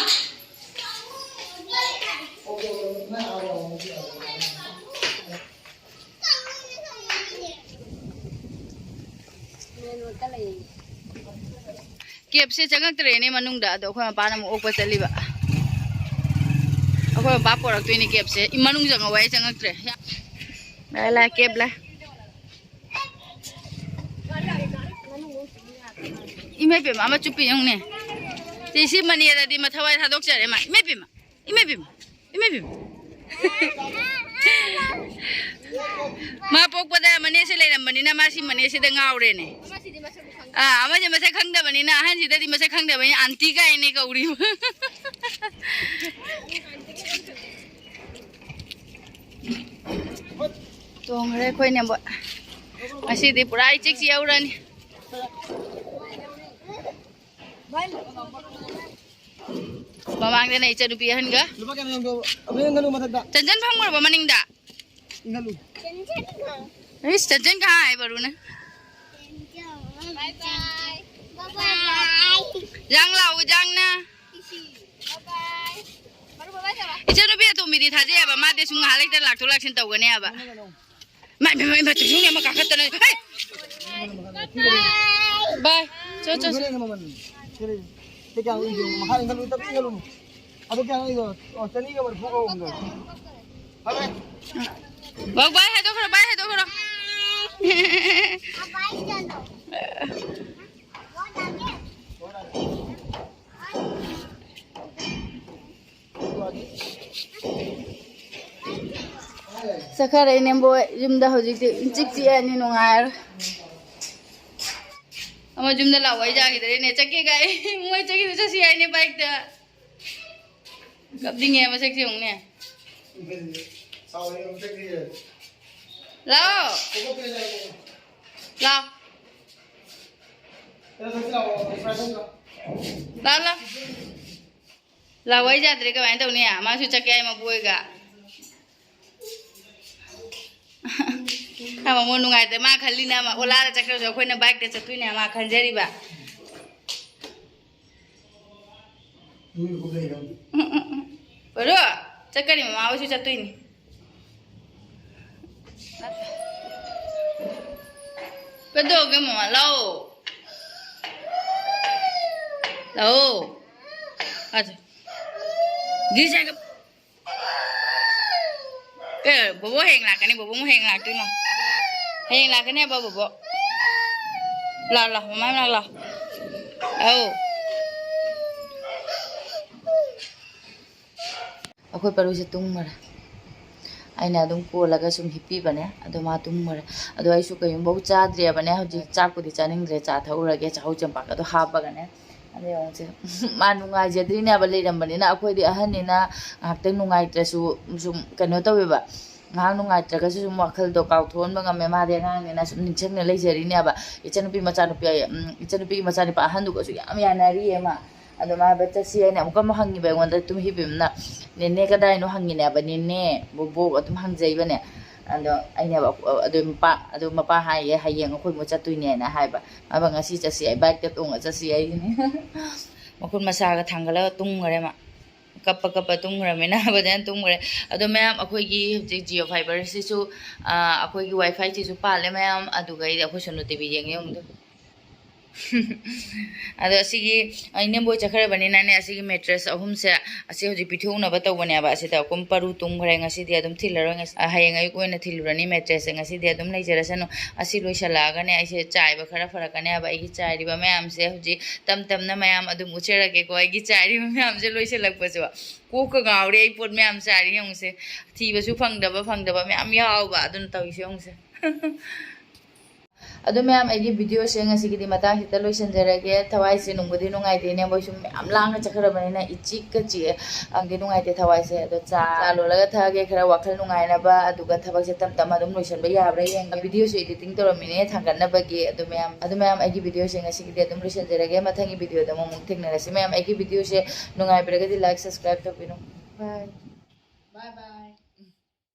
ꯀꯦꯞꯁꯦ ꯆꯪꯉꯛꯇ꯭ꯔꯦꯅꯦ ꯃꯅꯨꯡꯗ, ꯑꯗꯣ ꯑꯩꯈꯣꯏ ꯃꯄꯥꯅ ꯑꯃꯨꯛ ꯑꯣꯛꯄ ꯆꯠꯂꯤꯕ꯫ ꯑꯩꯈꯣꯏ ꯃꯄꯥ ꯄꯣꯔꯛꯇꯣꯏꯅꯦ ꯀꯦꯞꯁꯦ꯫ ꯏ-, ꯃꯅꯨꯡ ꯆꯪꯉꯛꯑꯣ, ꯑꯩ ꯆꯪꯉꯛꯇ꯭ꯔꯦ꯫ ꯂꯥꯏ, ꯂꯥꯏ, ꯀꯦꯞ ꯂꯥꯏ꯫ ꯏꯃꯥ ꯏꯕꯦꯝꯃ, ꯑꯃ ꯆꯨꯞꯄꯤ ꯌꯦꯡꯉꯨꯅꯦ꯫ ꯁꯤ, ꯁꯤ ꯃꯅꯦꯗꯗꯤ ꯃꯊꯋꯥꯏ ꯊꯥꯗꯣꯛꯆꯔꯦ ꯃꯥ꯫ ꯏꯃꯥ ꯏꯕꯦꯝꯃ, ꯏꯃꯥ ꯏꯕꯦꯝꯃ, ꯏꯃꯥ ꯏꯕꯦꯝꯃ꯫ ꯃꯥ ꯄꯣꯛꯄꯗ ꯃꯅꯦꯁꯦ ꯂꯩꯔꯝꯕꯅꯤꯅ ꯃꯥ ꯁꯤ ꯃꯅꯦꯁꯤꯗ ꯉꯥꯎꯔꯦꯅꯦ꯫ ꯑꯥ, ꯑꯃꯁꯦ ꯃꯁꯛ ꯈꯪꯗꯕꯅꯤꯅ, ꯑꯍꯟꯁꯤꯗꯗꯤ ꯃꯁꯛ ꯈꯪꯗꯕꯅꯤꯅ ꯑꯟꯇꯤ ꯀꯥꯏꯅꯦ ꯀꯧꯔꯤꯕ꯫ ꯇꯣꯡꯈ꯭ꯔꯦ ꯑꯩꯈꯣꯏ ꯅꯦꯝꯕꯣꯏ꯫ ꯉꯁꯤꯗꯤ ꯄꯨꯔꯥ ꯏꯆꯤꯛ ꯆꯤꯛꯍꯧꯔꯅꯤ꯫ ꯃꯃꯥꯡꯗꯅ ꯏꯆꯟꯅꯨꯄꯤ ꯑꯍꯟꯒ꯫ ꯂꯨꯄꯥ ꯀꯌꯥꯅꯣ ꯌꯣꯟꯕꯗꯣ? ꯑꯃ ꯌꯣꯟꯒꯅꯨ ꯃꯊꯛꯇ꯫ ꯆꯟꯆꯟ ꯐꯝꯈ꯭ꯔꯕꯣ ꯃꯅꯤꯡꯗ? ꯏꯪꯍꯜꯂꯨ꯫ ꯏꯁ, ꯆꯟꯆꯟ ꯀꯍꯥ ꯍꯥꯏ ꯕꯔꯨꯅ? ꯖꯥꯡ ꯂꯥꯛꯑꯣ, ꯖꯥꯡꯅ꯫ ꯏꯆꯟꯅꯨꯄꯤ ꯑꯇꯣꯝꯕꯤꯗꯤ ꯊꯥꯖꯩꯑꯕ, ꯃꯥꯗꯤ ꯁꯨꯝ ꯉꯥꯏꯍꯥꯛ ꯂꯩꯇ ꯂꯥꯛꯊꯣꯛ ꯂꯥꯛꯁꯤꯟ ꯇꯧꯒꯅꯦꯕ꯫ ꯃꯥꯏ, ꯃꯥꯏ, ꯃꯥꯏ, ꯃꯥꯏ, ꯇꯨꯁꯨꯅꯦ ꯑꯃ ꯀꯥꯈꯠꯇꯅ꯫ ꯍꯩ! ꯕꯥꯏ꯫ ꯆꯣ, ꯆꯣ, ꯆꯣ꯫ ꯁꯤ ꯀꯌꯥ ꯏꯗꯣ? ꯃꯈꯥ ꯏꯟꯈꯠꯂꯨ, ꯇꯞꯅ ꯏꯟꯈꯠꯂꯨ꯫ ꯑꯗꯣ ꯀꯌꯥ ꯏꯗꯣ? ꯑꯣ, ꯆꯅꯤꯒ ꯃꯔꯤꯐꯨꯒ ꯍꯨꯝꯗꯣꯏ꯫ ꯐꯔꯦ꯫ ꯕꯥꯏ, ꯕꯥꯏ ꯍꯥꯏꯗꯣꯛꯈ꯭ꯔꯣ, ꯕꯥꯏ ꯍꯥꯏꯗꯣꯛꯈ꯭ꯔꯣ꯫ ꯆꯠꯈ꯭ꯔꯦ ꯏꯅꯦꯝꯕꯣꯏ ꯌꯨꯝꯗ꯫ ꯍꯧꯖꯤꯛꯇꯤ ꯏꯆꯤꯛ ꯆꯤꯛꯑꯅꯤ, ꯅꯨꯡꯉꯥꯏꯔꯣꯏ꯫ ꯑꯃ ꯌꯨꯝꯗ ꯂꯥꯛꯑꯣ, ꯑꯩ ꯌꯥꯈꯤꯗ꯭ꯔꯦꯅꯦ꯫ ꯆꯠꯀꯦ ꯀꯥꯏ, ꯃꯣꯏ ꯆꯠꯈꯤꯗꯨ ꯆꯠꯁꯤ ꯍꯥꯏꯅꯦ ꯕꯥꯏꯛꯇ꯫ ꯀꯞꯅꯤꯡꯉꯦ ꯃꯁꯛꯁꯦ ꯌꯦꯡꯉꯨꯅꯦ꯫ ꯂꯥꯛꯑꯣ꯫ ꯂꯥꯛꯑꯣ꯫ ꯂꯥꯛꯑꯣ, ꯂꯥꯛꯑꯣ꯫ ꯂꯥꯛꯑꯣ, ꯑꯩ ꯌꯥꯗ꯭ꯔꯦ, ꯀꯃꯥꯏꯅ ꯇꯧꯅꯤ? ꯃꯥꯁꯨ ꯆꯠꯀꯦ ꯍꯥꯏ ꯃꯕꯣꯏꯒ꯫ ꯃꯃꯣ ꯅꯨꯡꯉꯥꯏꯇꯦ꯫ ꯃꯥ ꯈꯜꯂꯤꯅ ꯑꯃ ꯑꯣꯂꯥꯗ ꯆꯠꯈ꯭ꯔꯁꯨ ꯑꯩꯈꯣꯏꯅ ꯕꯥꯏꯛꯇ ꯆꯠꯇꯣꯏꯅꯦ ꯃꯥ ꯈꯟꯖꯔꯤꯕ꯫ ꯕꯔꯣ, ꯆꯠꯀꯅꯤ, ꯃꯃꯥ ꯍꯣꯏꯁꯨ ꯆꯠꯇꯣꯏꯅꯤ꯫ ꯀꯩꯗꯧꯒꯦ ꯃꯃꯥ? ꯂꯥꯛꯑꯣ꯫ ꯂꯥꯛꯑꯣ꯫ ꯑꯗꯨ꯫ ꯗꯤ ꯁꯥꯏꯀꯜ꯫ ꯑꯦ, ꯕꯣꯕꯣ ꯍꯌꯦꯡ ꯂꯥꯛꯀꯅꯤ, ꯕꯣꯕꯣ ꯑꯃꯨꯛ ꯍꯌꯦꯡ ꯂꯥꯛꯇꯣꯏꯅꯣ? ꯍꯌꯦꯡ ꯂꯥꯛꯀꯅꯤ ꯍꯥꯏꯕ ꯕꯣꯕꯣ꯫ ꯂꯥꯛꯑꯣ, ꯂꯥꯛꯑꯣ, ꯃꯃꯥ ꯃꯅꯥꯛ ꯂꯥꯛꯑꯣ꯫ ꯑꯧ꯫ ꯑꯩꯈꯣꯏ ꯄꯔꯨꯁꯦ ꯇꯨꯝꯈꯔꯦ꯫ ꯑꯩꯅ ꯑꯗꯨꯝ ꯀꯣꯜꯂꯒ ꯁꯨꯝ ꯍꯤꯞꯄꯤꯕꯅꯦ, ꯑꯗꯣ ꯃꯥ ꯇꯨꯝꯈꯔꯦ꯫ ꯑꯗꯣ ꯑꯩꯁꯨ ꯀꯩꯒꯨꯝꯕ ꯆꯥꯗ꯭ꯔꯦꯕꯅꯦ, ꯍꯧꯖꯤꯛ ꯆꯥꯛꯄꯨꯗꯤ ꯆꯥꯅꯤꯡꯗ꯭ꯔꯦ, ꯆꯥ ꯊꯛꯎꯔꯒꯦ, ꯆꯥꯍꯧ ꯆꯦꯡꯄꯥꯛꯀꯗꯣ ꯍꯥꯞꯄꯒꯅꯦ꯫ ꯑꯗꯣ ꯌꯦꯡꯉꯨꯁꯦ, ꯃꯥ ꯅꯨꯡꯉꯥꯏꯖꯗ꯭ꯔꯤꯅꯦꯕ, ꯂꯩꯔꯝꯕꯅꯤꯅ꯫ ꯑꯩꯈꯣꯏꯗꯤ ꯑꯍꯟꯅꯤꯅ ꯉꯥꯏꯍꯥꯛꯇꯪ ꯅꯨꯡꯉꯥꯏꯇ꯭ꯔꯁꯨ ꯁꯨꯝ ꯀꯩꯅꯣ ꯇꯧꯋꯦꯕ, ꯉꯥꯏꯍꯥꯛ ꯅꯨꯡꯉꯥꯏꯇ꯭ꯔꯒꯁꯨ ꯁꯨꯝ ꯋꯥꯈꯜꯗꯣ ꯀꯥꯎꯊꯣꯛꯍꯟꯕ ꯉꯝꯃꯦ꯫ ꯃꯥꯗꯤ ꯑꯉꯥꯡꯅꯤꯅ ꯁꯨꯝ ꯅꯤꯡꯁꯤꯡꯅ ꯂꯩꯖꯔꯤꯅꯦꯕ꯫ ꯏꯆꯟꯅꯨꯄꯤ ꯃꯆꯥꯅꯨꯄꯤ, ꯎꯝ, ꯏꯆꯟꯅꯨꯄꯤꯒꯤ ꯃꯆꯥꯅꯨꯄꯥ ꯑꯍꯟꯗꯨꯒꯁꯨ ꯌꯥꯝ ꯌꯥꯅꯔꯤꯌꯦ ꯃꯥ꯫ ꯑꯗꯣ ꯃꯥ ꯍꯥꯏꯕ ꯆꯠꯁꯤ ꯍꯥꯏꯅ ꯑꯃꯨꯛꯀ ꯑꯃꯨꯛ ꯍꯪꯉꯤꯕ ꯑꯩꯉꯣꯟꯗ, ꯇꯨꯝ ꯍꯤꯞꯄꯤꯕꯅ꯫ "ꯅꯦꯅꯦ ꯀꯗꯥꯏꯅꯣ?" ꯍꯪꯉꯤꯅꯦꯕ, "ꯅꯦꯅꯦ, ꯕꯣꯕꯣꯛ" ꯑꯗꯨꯝ ꯍꯪꯖꯩꯕꯅꯦ꯫ ꯑꯗꯣ ꯑꯩꯅ ꯍꯥꯏꯕ, ꯑꯗꯨ ꯃꯄꯥ, ꯑꯗꯨ ꯃꯄꯥ ꯍꯥꯏꯌꯦ, "ꯍꯌꯦꯡ ꯑꯩꯈꯣꯏ ꯑꯃꯨꯛ ꯆꯠꯇꯣꯏꯅꯦꯅ" ꯍꯥꯏꯕ꯫ ꯑꯕ ꯉꯁꯤ ꯆꯠꯁꯤ ꯍꯥꯏ, ꯕꯥꯏꯛꯇ ꯇꯣꯡꯉ ꯆꯠꯁꯤ ꯍꯥꯏꯁꯤꯅꯦ꯫ ꯃꯈꯨꯠ ꯃꯁꯥꯒ ꯊꯥꯡꯒꯠꯂꯒ ꯇꯨꯝꯈ꯭ꯔꯦ ꯃꯥ꯫ ꯀꯞꯄ ꯀꯞꯄ ꯇꯨꯝꯈ꯭ꯔꯃꯤꯅ ꯐꯖꯅ ꯇꯨꯝꯈ꯭ꯔꯦ꯫ ꯑꯗꯣ ꯃꯌꯥꯝ, ꯑꯩꯈꯣꯏꯒꯤ ꯍꯧꯖꯤꯛ Jio Fiberꯁꯤꯁꯨ, ꯑꯥ, ꯑꯩꯈꯣꯏꯒꯤ WiFiꯁꯤꯁꯨ ꯄꯥꯜꯂꯦ ꯃꯌꯥꯝ꯫ ꯑꯗꯨꯒ ꯑꯩꯗꯤ ꯑꯩꯈꯣꯏ ꯁꯣꯅꯨ ꯇꯤꯚꯤ ꯌꯦꯡꯉꯦ ꯌꯦꯡꯉꯨꯗꯣ꯫ ꯑꯗꯣ ꯑꯁꯤꯒꯤ, ꯑ, ꯏꯅꯦꯝꯕꯣꯏ ꯆꯠꯈ꯭ꯔꯕꯅꯤꯅꯅꯦ, ꯑꯁꯤꯒꯤ ꯃꯦꯇ꯭ꯔꯦꯁ ꯑꯍꯨꯝꯁꯦ, ꯑꯁꯤ ꯍꯧꯖꯤꯛ ꯄꯤꯊꯣꯛꯅꯕ ꯇꯧꯕꯅꯦꯕ꯫ ꯑꯁꯤꯗ ꯑꯗꯨꯝ ꯄꯔꯨ ꯇꯨꯝꯈ꯭ꯔꯦ, ꯉꯁꯤꯗꯤ ꯑꯗꯨꯝ ꯊꯤꯜꯂꯔꯣꯏ꯫ ꯉꯁꯤ, ꯑ, ꯍꯌꯦꯡ ꯑꯌꯨꯛ ꯑꯣꯏꯅ ꯊꯤꯜꯂꯨꯔꯅꯤ꯫ ꯃꯦꯇ꯭ꯔꯦꯁꯁꯦ ꯉꯁꯤꯗꯤ ꯑꯗꯨꯝ ꯂꯩꯖꯔꯁꯅꯨ꯫ ꯑꯁꯤ ꯂꯣꯏꯁꯤꯜꯂꯛꯑꯒꯅꯦ, ꯑꯩꯁꯦ ꯆꯥꯏꯕ ꯈꯔ ꯐꯔꯛꯀꯅꯦꯕ꯫ ꯑꯩꯒꯤ ꯆꯥꯏꯔꯤꯕ ꯃꯌꯥꯝꯁꯦ ꯍꯧꯖꯤꯛ ꯇꯞ ꯇꯞꯅ ꯃꯌꯥꯝ ꯑꯗꯨꯝ ꯎꯠꯆꯔꯛꯀꯦꯀꯣ, ꯑꯩꯒꯤ ꯆꯥꯏꯔꯤꯕ ꯃꯌꯥꯝꯁꯦ ꯂꯣꯏꯁꯤꯜꯂꯛꯄꯁꯦ꯫ ꯀꯣꯛꯀ ꯉꯥꯎꯔꯦ, ꯑꯩ ꯄꯣꯠ ꯃꯌꯥꯝ ꯆꯥꯏꯔꯤ ꯌꯦꯡꯉꯨꯁꯦ꯫ ꯊꯤꯕꯁꯨ ꯐꯪꯗꯕ, ꯐꯪꯗꯕ ꯃꯌꯥꯝ ꯌꯥꯎꯕ, ꯑꯗꯨꯅ ꯇꯧꯔꯤꯁꯦ ꯌꯦꯡꯉꯨꯁꯦ꯫ ꯑꯗꯨ ꯃꯌꯥꯝ, ꯑꯩꯒꯤ ꯚꯤꯗꯤꯑꯣꯁꯦ ꯉꯁꯤꯒꯤꯗꯤ ꯃꯇꯥꯡꯁꯤꯗ ꯂꯣꯏꯁꯤꯟꯖꯔꯒꯦ꯫ ꯊꯋꯥꯏꯁꯦ ꯅꯨꯡꯕꯨꯗꯤ ꯅꯨꯡꯉꯥꯏꯇꯦ, ꯏꯅꯦꯝꯕꯣꯏꯁꯨ ꯃꯌꯥꯝ ꯂꯥꯡꯅ ꯆꯠꯈ꯭ꯔꯕꯅꯤꯅ ꯏꯆꯤꯛꯀ ꯆꯤꯛꯑꯦ꯫ ꯑꯪꯗꯤ ꯅꯨꯡꯉꯥꯏꯇꯦ ꯊꯋꯥꯏꯁꯦ꯫ ꯑꯗꯣ ꯆꯥ, ꯆꯥ ꯂꯣꯜꯂꯒ ꯊꯛꯑꯒꯦ, ꯈꯔ ꯋꯥꯈꯜ ꯅꯨꯡꯉꯥꯏꯅꯕ, ꯑꯗꯨꯒ ꯊꯕꯛꯁꯦ ꯇꯞ ꯇꯞꯅ ꯑꯗꯨꯝ ꯂꯣꯏꯁꯤꯟꯕ ꯌꯥꯕ꯭ꯔꯥ ꯌꯦꯡꯒꯦ꯫ ꯚꯤꯗꯤꯑꯣꯁꯨ ꯏꯗꯤꯇꯤꯡ ꯇꯧꯔꯝꯃꯤꯅꯦ ꯊꯥꯡꯒꯠꯅꯕꯒꯤ꯫ ꯑꯗꯨ ꯃꯌꯥꯝ, ꯑꯗꯨ ꯃꯌꯥꯝ, ꯑꯩꯒꯤ ꯚꯤꯗꯤꯑꯣꯁꯦ ꯉꯁꯤꯒꯤꯗꯤ ꯑꯗꯨꯝ ꯂꯣꯏꯁꯤꯟꯖꯔꯒꯦ꯫ ꯃꯊꯪꯒꯤ ꯚꯤꯗꯤꯑꯣꯗ ꯑꯃꯨꯛ, ꯑꯃꯨꯛ ꯊꯦꯡꯅꯔꯁꯤ꯫ ꯃꯌꯥꯝ, ꯑꯩꯒꯤ ꯚꯤꯗꯤꯑꯣꯁꯦ ꯅꯨꯡꯉꯥꯏꯕꯤꯔꯒꯗꯤ ꯂꯥꯏꯛ, ꯁꯕꯁꯀ꯭ꯔꯥꯏꯕ ꯇꯧꯕꯤꯔꯣ꯫ ꯕꯥꯏ꯫ ꯕꯥꯏ ꯕꯥꯏ꯫